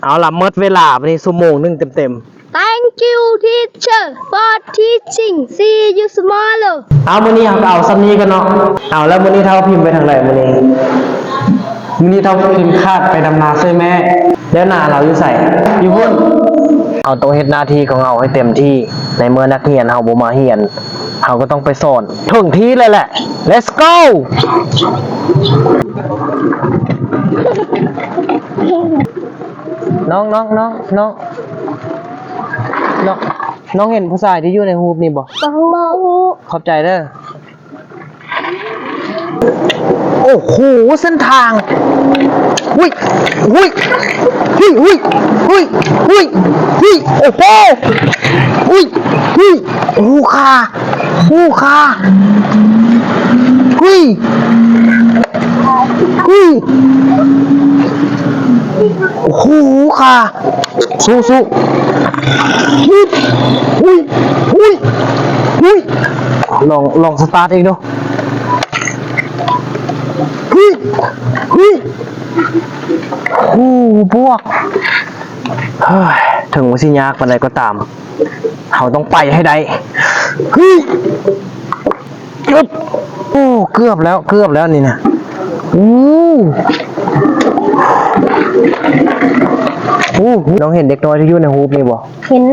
ເອົາລະ ໝົດເວລາບາດນີ້ຊົ່ວໂມງໜຶ່ງເຕັມໆ. Thank you teacher for teaching. See you tomorrow. ເອົາ ມື້ນີ້ເຮົາກໍເອົາສ່ຳນີ້ກ່ອນເນາະ. ເອົາ ແລ້ວມື້ນີ້ທ້າວພິມໄປທາງໃດມື້ນີ້? ມື້ນີ້ທ້າວພິມຂາດໄປດຳນາຊ່ວຍແມ່. ແລ້ວນາລາວຢູ່ໃສ? ຢູ່ພຸ້ນ. ເຮົາຕ້ອງເຮັດໜ້າທີ່ຂອງເຮົາໃຫ້ເຕັມທີ່. ໃນເມື່ອນັກຮຽນເຮົາບໍ່ມາຮຽນ, ເຮົາກໍຕ້ອງໄປສອນເຖິງທີ່ເລີຍແຫຼະ. Let's go! ນ້ອງ ນ້ອງ ນ້ອງ ນ້ອງ ນ້ອງ ນ້ອງເຫັນຜູ້ຊາຍທີ່ຢູ່ໃນຮູບນີ້ບໍ່? ບໍ່ຮູ້. ຂອບໃຈເດີ. ໂອ້ໂຫ ເສັ້ນທາງ. ຫຸ້ຍ ຫຸ້ຍ ຫຸ້ຍ ໂອ້ໂຫ ຫຸ້ຍ ຫຸ້ຍ ຫຸ້ຍ ຫຸ້ຍ ຫຸ້ຍ ຫຸ້ຍ ໂອ້ ຂາ ໂອ້ ຂາ ຫຸ້ຍ ຫຸ້ຍ ໂອ້ໂຫ ຂາ ສູ້ໆ ຫຸ້ຍ ຫຸ້ຍ ຫຸ້ຍ ຫຸ້ຍ ລອງ ລອງສະຕາດອີກດູ ຫຸ້ຍ ຫຸ້ຍ ໂອ້ ບວກ ເຮີ້ຍ ເຖິງວ່າຊິຍາກປານໃດກໍຕາມ ເຮົາຕ້ອງໄປໃຫ້ໄດ້ ຫຶ ໂອ້ ເກືອບແລ້ວ ເກືອບແລ້ວນີ້ນະ ໂອ້ ໂອ້ ນ້ອງເຫັນເດັກນ້ອຍທີ່ຢູ່ໃນຮູບນີ້ບໍ່? ເຫັນ.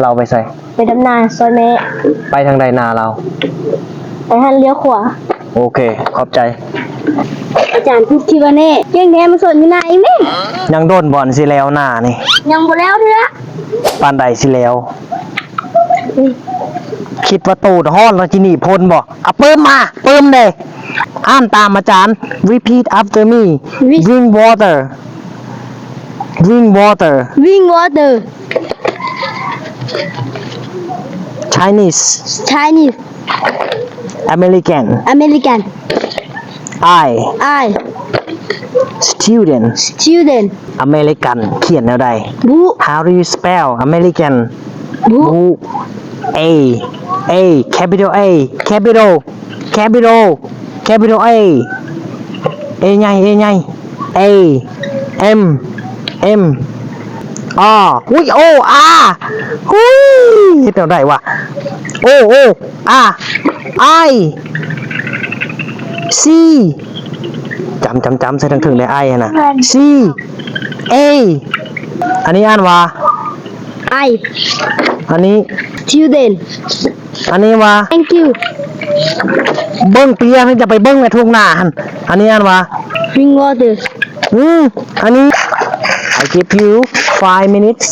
ລາວໄປໃສ? ໄປດຳນາຊ່ອຍແມ່. ໄປທາງໃດນາລາວ? ໄປຫັ້ນ ລ້ຽວຂວາ. ໂອເຄ ຂອບໃຈ. ອາຈານ ພຸດຄິດວ່າແນ່ ເກັ່ງແທ້ ມາສອນຢູ່ນາອີກແມ່. ຍັງດົນບໍ່ ອັນຊິແລ້ວນານີ້? ຍັງບໍ່ແລ້ວເທື່ອ. ປານໃດຊິແລ້ວ? ຄິດວ່າໂຕຮ້ອນແລ້ວຊິໜີພົ້ນບໍ່? ເອົາປຶ້ມມາ ປຶ້ມເດ້. ອ່ານຕາມອາຈານ Repeat after me. Drink water. Drink water. Drink water. Chinese. Chinese. American. American. I. I. Student. Student. American ຂຽນແນວໃດ? ບ. How do you spell American? ບ. B. A. A. Capital A. Capital. Capital. Capital A. A ໃຫຍ່ A ໃຫຍ່ A M M R. ອຸ້ຍ O R. ຫຸ້ຍ ເຮັດແນວໃດວະ? O O R I C. ຈຳ ຈຳ ຈຳ ໃສ່ທາງເທິງໄດ້ I ຫັ້ນນະ. C A. ອັນນີ້ອ່ານວ່າ I. ອັນນີ້ student. ອັນນີ້ວ່າ thank you. ເບິ່ງເປຍ ມັນຈະໄປເບິ່ງໃນທົ່ງໜ້າຫັ້ນ. ອັນນີ້ອ່ານວ່າ drink water. ອືມ ອັນນີ້ I give you five minutes,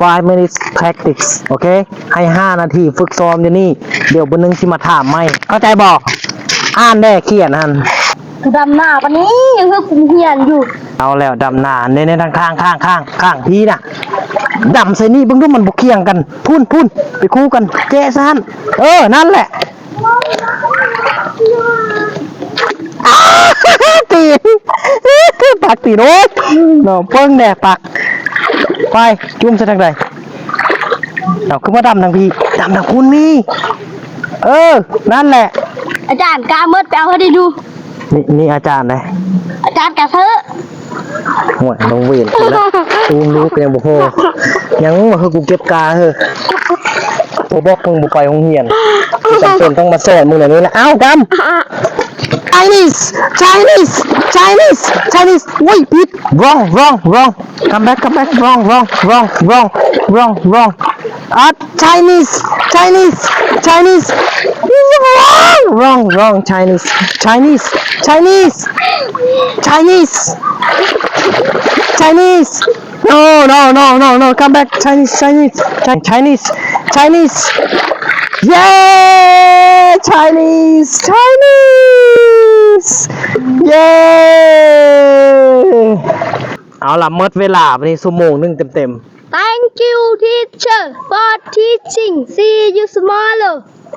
five minutes practice. ໂອເຄ ໃຫ້ຫ້ານາທີຝຶກຊ້ອມຢູ່ນີ້ ດຽວບຶດໜຶ່ງຊິມາຖາມໃໝ່ ເຂົ້າໃຈບໍ່? ອ່ານແດ່ ຂຽນຫັ້ນ. ຄືດຳໜ້າປານນີ້ຍັງຄືກູຮຽນຢູ່. ເອົາແລ້ວ ດຳໜ້າເດ້ ທາງຂ້າງ ຂ້າງ ຂ້າງ ຂ້າງພີ້ນະ ດຳໃສ່ນີ້ເບິ່ງດູ ມັນບໍ່ຄຽງກັນ. ພຸ້ນ ພຸ້ນ ໄປຄູ່ກັນ ແກ້ຊະຫັ້ນ. ເອີ ນັ້ນແຫຼະ ອາ ຕີນ ປັກຕີນ ໂອ້ຍ ເນາະ ເບິ່ງແດ່ ປັກ ໄປ ຈຸ່ມໃສ່ທາງໃດ? ເອົາ ຄືມາດຳທາງພີ້ ດຳທາງພຸ້ນນີ້. ເອີ ນັ້ນແຫຼະ ອາຈານ ກາໝົດ ໄປເອົາໃຫ້ໄດ້ດູ. ນີ້ ນີ້ອາຈານໃດ? ອາຈານກາເຊີ. ໂອ້ຍ ນ້ອງເວນພຸ້ນລະ ອູ້ມລູກກໍຍັງບໍ່ພໍ ຍັງວ່າຄືກູເກັບກາເຮີ. ບໍ່ບອກມຶງບໍ່ໄປໂຮງຮຽນ ກູຈຳເປັນຕ້ອງມາສອນມຶງແນວນີ້ລະ. ອ້າວ ດຳ Chinese Chinese Chinese Chinese. ໂອ້ຍ ຜິດ wrong wrong wrong. Come back, come back. Wrong, wrong, wrong, wrong, wrong, wrong. ອ່າ Chinese Chinese Chinese. Wrong wrong wrong. Chinese Chinese Chinese Chinese Chinese. No no no no no. Come back. Chinese Chinese Chinese Chinese. Yay Chinese Chinese. Yay. ເອົາລະ ໝົດເວລາບາດນີ້ຊົ່ວໂມງໜຶ່ງເຕັມໆ. Thank you teacher for teaching. See you tomorrow.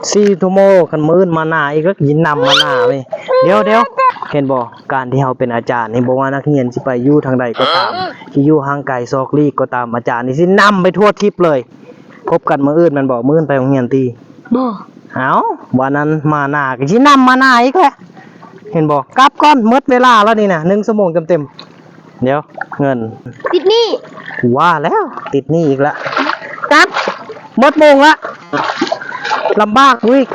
See you tomorrow. ຄັນມື້ອື່ນມາໜ້າອີກ ແລ້ວຊິນຳມາໜ້າເວີຍ. ດຽວໆ ເຫັນບໍ່ ການທີ່ເຮົາເປັນອາຈານນີ້ ບໍ່ວ່ານັກຮຽນຊິໄປຢູ່ທາງໃດກໍຕາມ ຊິຢູ່ຫ່າງໄກຊອກຫຼີກກໍຕາມ ອາຈານນີ້ຊິນຳໄປທົ່ວທິບເລີຍ. ພົບກັນມື້ອື່ນແມ່ນບໍ່? ມື້ອື່ນໄປໂຮງຮຽນຕິ? ບໍ່. ເອົ້າ ວ່ານັ້ນມາໜ້າກໍຊິນຳມາໜ້າອີກແຫຼະ. ເຫັນບໍ່? ກັບກ່ອນ ໝົດເວລາແລ້ວນີ້ນະ ໜຶ່ງຊົ່ວໂມງເຕັມໆ. ດຽວ ເງິນ ຕິດໜີ້ ວ່າແລ້ວ ຕິດໜີ້ອີກລະ ກັບ ໝົດໂມງລະ ລຳບາກກູອີກ.